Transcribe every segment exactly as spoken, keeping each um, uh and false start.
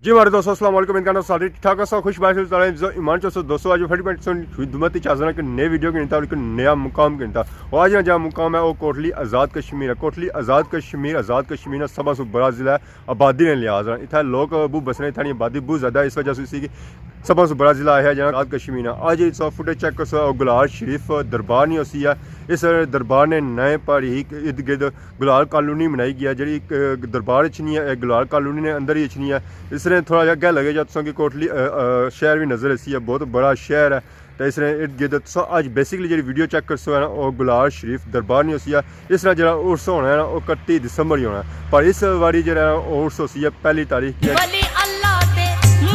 جی مہاڑے دوستو، السلام علیکم۔ امید کرنا سارے ٹھیک ٹھاک ہسو، خوش باش ہسو، سارے جو ایمان چ ہسو۔ دوستو، اج پھر میں تساں کی خدمت چ حاضر ہاں کہ نئے ویڈیو کی نتا، ایک نیا مقام کی نتا۔ اور اج جا مقام ہے، وہ کوٹلی آزاد کشمیر ہے۔ کوٹلی آزاد کشمیر، آزاد کشمیر نا سب سو بڑا ضلع ہے آبادی نے لحاظ نال۔ اتھا لوگ بہت بسنے، اتھا نی آبادی بہت زیادہ ہے، اس وجہ سے اسی کی سب سو بڑا ضلع ہے جناب آزاد کشمیر نا۔ اج تساں فوٹیج چیک کرسو، گلہار شریف دربار نی ہوسی ہے۔ اس دربار نے نئے پہاڑی ارد گرد گلہار کالونی بنائی گئی ہے، جیڑی ایک دربار اچ نی ہے، ایک گلہار کالونی نے اندر ہی اچ نی ہے۔ اس نے تھوڑا جہا اگے لگے جا تساں کی کوٹلی، آ، آ، شہر بھی نظر ایسی ہے، بہت بڑا شہر ہے۔ تے اس نے ارد گرد تساں اج بیسیکلی جیڑی ویڈیو چیک کرسو ہے نا، وہ گلہار شریف دربار نی ہوسی ہے۔ اس طرح جیڑا عرس ہونا ہے نا، وہ اکتی دسمبر ہی ہونا ہے۔ پر اس واری جیڑا ہے نا، عرس ہوسی ہے پہلی تاریخ کی۔ ولی اللہ تے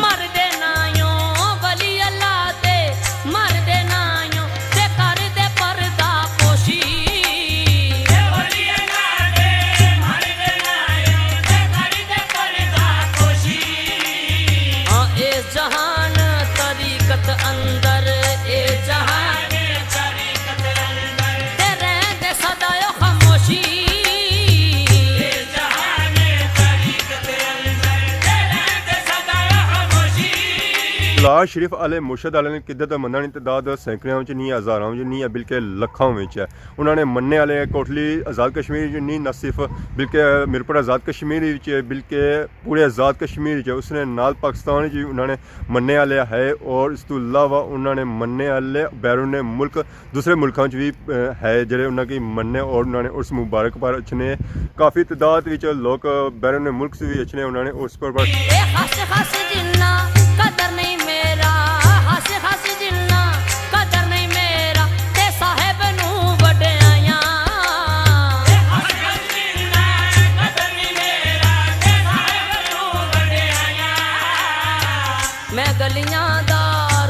مردے نہ آیوں، ولی اللہ تے مردے نہ آیوں، تے کر دے پردہ پوشی۔ اے ولی اللہ تے مردے نہ آیوں، تے کر دے پردہ پوشی۔ ہاں، اے جہان طریقت اندر، اے جہان طریقت اندر، تے رہندے سدا او خاموشی۔ اے جہان طریقت اندر، تے رہندے سدا او خاموشی۔ گلہار شریف آلے مرشد آلے نے قدرت منداں نی تعداد سینکڑیاں وچ نی، ہزاراں وچ نی ہے، بلکہ لکھاں وچ ہے۔ انہاں نے مننے آلے کوٹلی آزاد کشمیر وچ نی، نہ صرف بلکہ میرپور آزاد کشمیر وچ، بلکہ پورے آزاد کشمیر وچ، اس نے نال پاکستان وچ وی انہاں نے مننے آلے ہے، اور اس تو علاوہ انہاں نے مننے آلے بیرون ملک، دوسرے ملکاں وچ وی، اے، ہے، جڑے انہاں کی مننے اور انہاں نے عرس مبارک پر اچھنے۔ کافی تعداد وچ لوگ بیرون ملک سے وی اچھنے انہاں نے عرس پر۔ اے ہس ہس جناں قدر نہیں میرا، ہس ہس جناں قدر نہیں میرا، تے صاحب نوں وڈیایاں۔ میں گلیاں دا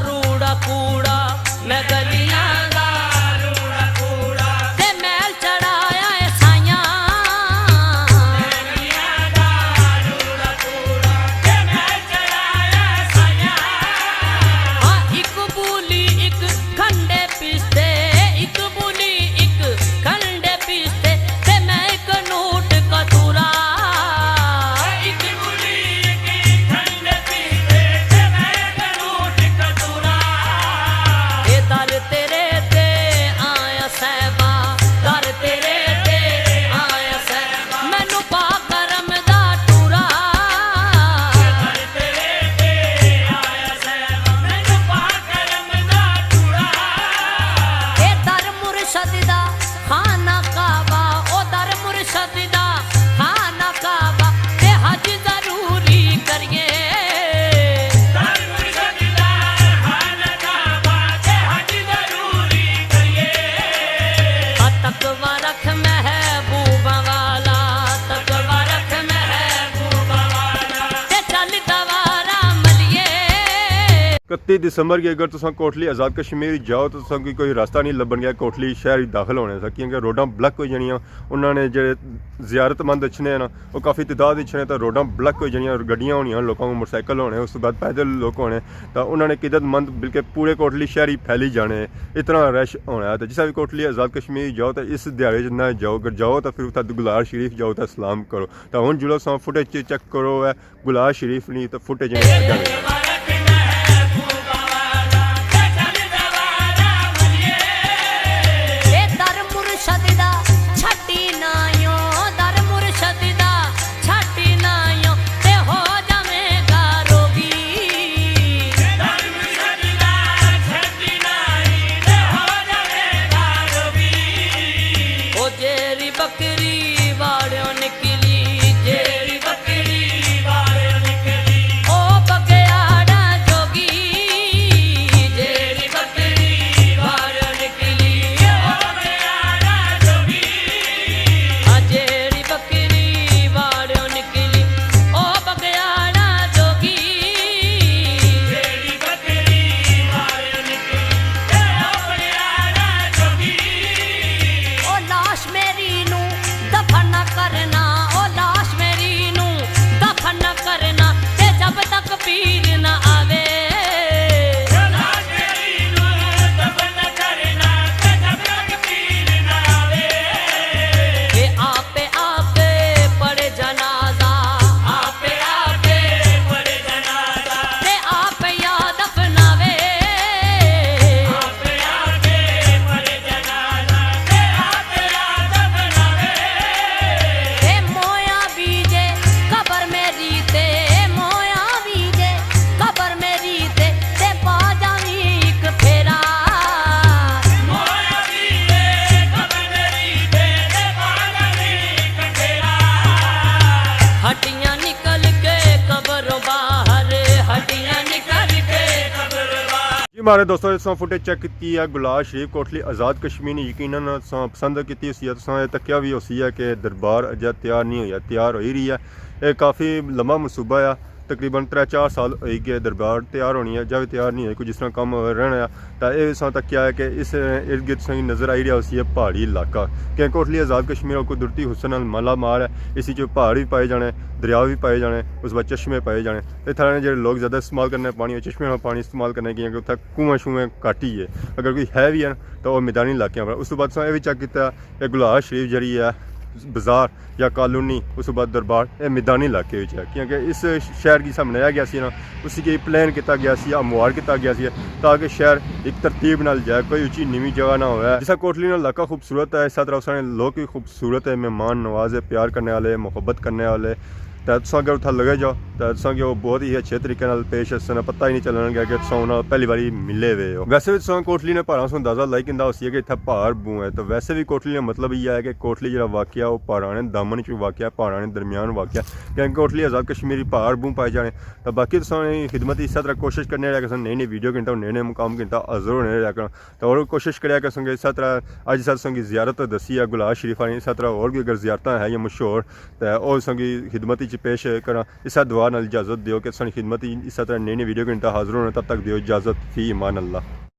روڑا کوڑا، میں گلیاں دا روڑا کوڑا، تے میل چڑھایا اے سائیاں۔ میں گلیاں دا روڑا کوڑا، تے میل چڑھایا اے سائیاں۔ ہاں، اک بولی اک کھنڈے پستے، اک بولی اک کھنڈے پستے، تے میں اک نوٹ کتورا۔ اک بولی اک کھنڈے پستے، تے میں اک نوٹ کتورا۔ اے در تیرے تے آیا صاحبا، در تیرے تے آیا صاحبا، مینوں پا کرم دا ٹورا۔ اے در مرشد دا خانہ کعبہ، او در مرشد دا خانہ کعبہ، تے حج ضروری کریے۔ در مرشد دا خانہ کعبہ، تے حج ضروری کریے۔ آ تقوی رکھ محبوباں والا، تقوی رکھ محبوباں والا، تے چل دوارا ملیے۔ اکتی دسمبر کی اگر تساں کوٹلی آزاد کشمیر جاؤ تو تساں کی کوئی راستہ نہیں لبن گیا کوٹلی شہر وچ داخل ہونے سا، کیونکہ روڈاں بلاک ہوئی جانیاں۔ انہاں نے جڑے زیارت مند اچھنے ہیں نا، وہ کافی تعداد اچھنے، تو روڈاں بلاک ہوئی جانیاں، گڈیاں ہونیاں، لوکاں کو موٹر سائیکل ہونے، اس کے بعد پیدل لوگ ہونے، تو انہاں نے قدرت مند بلکہ پورے کوٹلی شہر ہی پھیلی جانے، اتنا رش ہونا ہے۔ تو جس بھی کوٹلی آزاد کشمیر جاؤ تو اس دیہاڑے چ نہ جاؤ، اگر جاؤ تو پھر اتھا گلہار شریف جاؤ تو سلام کرو۔ تو ہن جلو ساں فوٹیج چیک کرو ہے، گلہار شریف نی تے فوٹیج نے اگے۔ اے در مرشد دا چھٹی نہ آیوں، در مرشد دا چھٹی نہ آیوں، تے ہو جاویں گا روگی۔ در مرشد دا چھٹی نہ آئی، تے ہو جاویں گا روگی۔ او جیڑی بکری واڑیوں نکلی، جیڑی بکری واڑیوں نکلی، او بگیا ہمارے دوستو، تساں فوٹیج چیک کیتی ہے گلہار شریف کوٹلی آزاد کشمیر نی، یقیناً تساں پسند کیتی ہوسی ہے، تساں اے تکیا وی ہوسی ہے کہ دربار اجے تیار نہیں ہویا، تیار ہوئی رہی ہے۔ اے کافی لمبا منصوبہ ہے، تقریباً ترے چار سال ہوئی گئے دربار تیار ہونی ہے، جا وی تیار نہیں ہوئی، کوئی جس طرح کم رہنا ہے۔ تاں اے تساں تکیا ہے کہ اس ارد گرد تساں کی نظر آئی رہیا ہوسی ہے پہاڑی علاقہ، کہ کوٹلی آزاد کشمیر او قدرتی حسن نال مالا مال ہے۔ اس وچ پہاڑ وی پائے جانے، دریا وی پائے جانے، اس بعد چشمے پائے جانے۔ اتھاں نے جڑے لوگ زیادہ استعمال کرنے پانی، او چشمے نا پانی استعمال کرنے، کیونکہ اتھاں کنواں شوئیں گھٹ ہی ہے۔ اگر کوئی ہے وی ہے نا، تاں او میدانی علاقیاں پر۔ اس تو بعد تساں اے وی چیک کیتا، اے گلہار شریف جڑی ہے بازار یا کالونی، اس تو بعد دربار، اے میدانی علاقے وچ ہے، کیونکہ اس شہر کی سا بنایا گیا سی نا، اسی کی پلان کیتا گیا سی، ہموار کیتا گیا سی، تاکہ شہر ایک ترتیب نال جائے، کوئی اچی نیوی جگہ نہ ہوئے۔ جسا کوٹلی نا علاقہ خوبصورت ہے، اس طرح اس نے لوگ بھی خوبصورت ہے، مہمان نواز ہے، پیار کرنے والے، محبت کرنے والے۔ تے تساں اگر اتھا لگے جاؤ، تے تساں کی وہ بہت ہی اچھے طریقے نال پیش آسن، پتہ ہی نہیں چلنا گیا کہ تساں انہاں پہلی باری ملے ہوئے ہو۔ ویسے بھی تساں کوٹلی نے پہاڑاں سوں اندازہ لائی کندا ہوسی ہے کہ اتھا پہاڑ بوں ہے، تو ویسے بھی کوٹلی نے مطلب یہ ہے کہ کوٹلی جڑا واقعہ وہ پہاڑاں نے دامن چ واقعہ، پہاڑاں نے درمیان واقعہ، کہ کوٹلی آزاد کشمیری پہاڑ بوں پائے جانے۔ تو باقی تساں خدمت اس طرح کوشش کرنے رہا کہ نئی نئی ویڈیو گھنٹہ، نئے نئے مقام گھنٹہ حاضر ہونے رہا کرنا۔ تو اور کوشش کریا کرساں کہ اس طرح اج اساں تساں کی زیارت دسی ہے گلہار شریف آلی، اس طرح اور بھی اگر زیارتاں ہے یا مشہور، تے او تساں کی خدمت وچ پیش کراں۔ اس دعا نال اجازت دیو کہ تساں کی خدمت وچ اس طرح نئی نئی ویڈیو گھنٹہ حاضر ہونا، تب تک دیو اجازت، فی امان اللہ۔